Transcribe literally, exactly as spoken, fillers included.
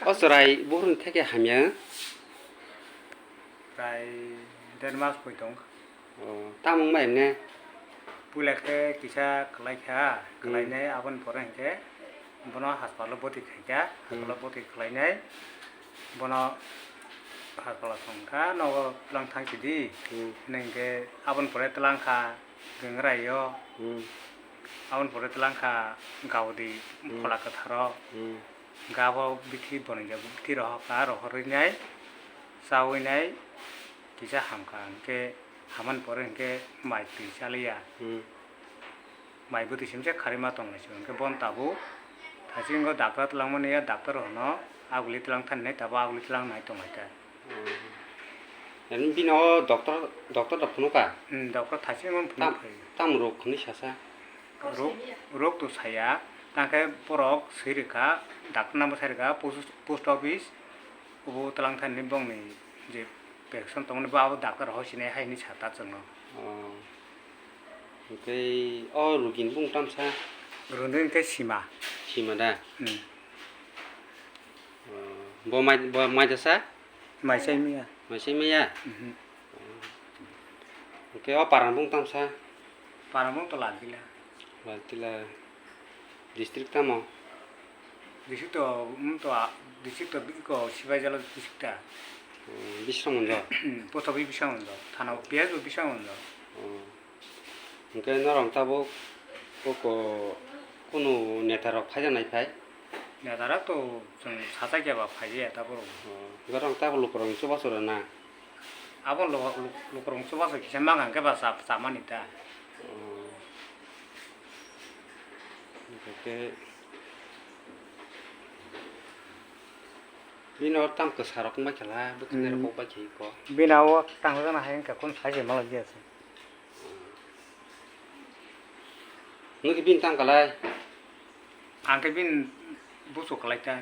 O chwrai buhrung theke hamya? Prai der mas poi tong. O, tamung bai ne? Puila khe kisa kwlai kha, hmm, kwlainai aboni pore hinkhe bono haspalo boti khai kha, hmm, haspalo boti kwlainai bono haspalo song kha, nogo twlang thang sidi, hmm, hinwi hinkhe aboni pore twlang kha Gangrai o, hmm, aboni pore twlang kha Gaudi, hmm, Phola Kwtharo, hmm, gabo bithi bonijak, bithi rohor kha, rohorwi nai, chawi nai, kisa ham kha, hinkhe hamani pore hinkhe mai twi chaliya. Hmm. Mai bwtwi simse kharwi ma tongnai se, hinkhe bono tabuk thaisingo doctor twlangmani ya, doctor hono aguli twlang thani nai, tabuk aguli twlang nai tongnai ta. Hmm. Bini o doctor, doctor da phunukha? Hmm, doctor thaisingo phunuk phai. Tam rok hwnwi sasa? Rok, rok to saya, tangkhe borok swi rwkha, doctor nangbo sai rwkha, post, post office, obo twlang thani bongni je prescription tongmani bo abo doctor hoi sinai hai hinwi sa ta chwngno. Oh. Hwnkhe o rugini bung tamsa? Rugini hwnkhe Sima. Sima da? Hmm. Oh. Bo mai, bo mai dasa? Mai sai maya. Mai sai maya? Mhm. Hwnkhe o parang bung tamsa? Parang bung to Laltila. Laltila. District tamo? District to, um, to, ah, district to biko Sipaijala district ta. Hmm, Bisramganj? Post office Bisramganj. Thana P S bo Bisramganj. Hmm. Hwnkhe norok tabuk koko kunu neta rok phaijaknai phai? Neta rok to chwng sacha khe ba phaiya tabuk. Oh, hwnkhe norok tabuk lukurok chubachu rwna? Abo lukurok chubachu kisa mangkha hwnkhe ba cha-, chamani ta. Oh. Hwnkhe bini o tam kwsa rok wngbai khala, bwkhwnai rok kok bai khe ko. Bini o tangsa jana hai wngkha, kun sai se malai ya se. Nwng khe bini tam kalai? Ang khe bini busu kalai ta.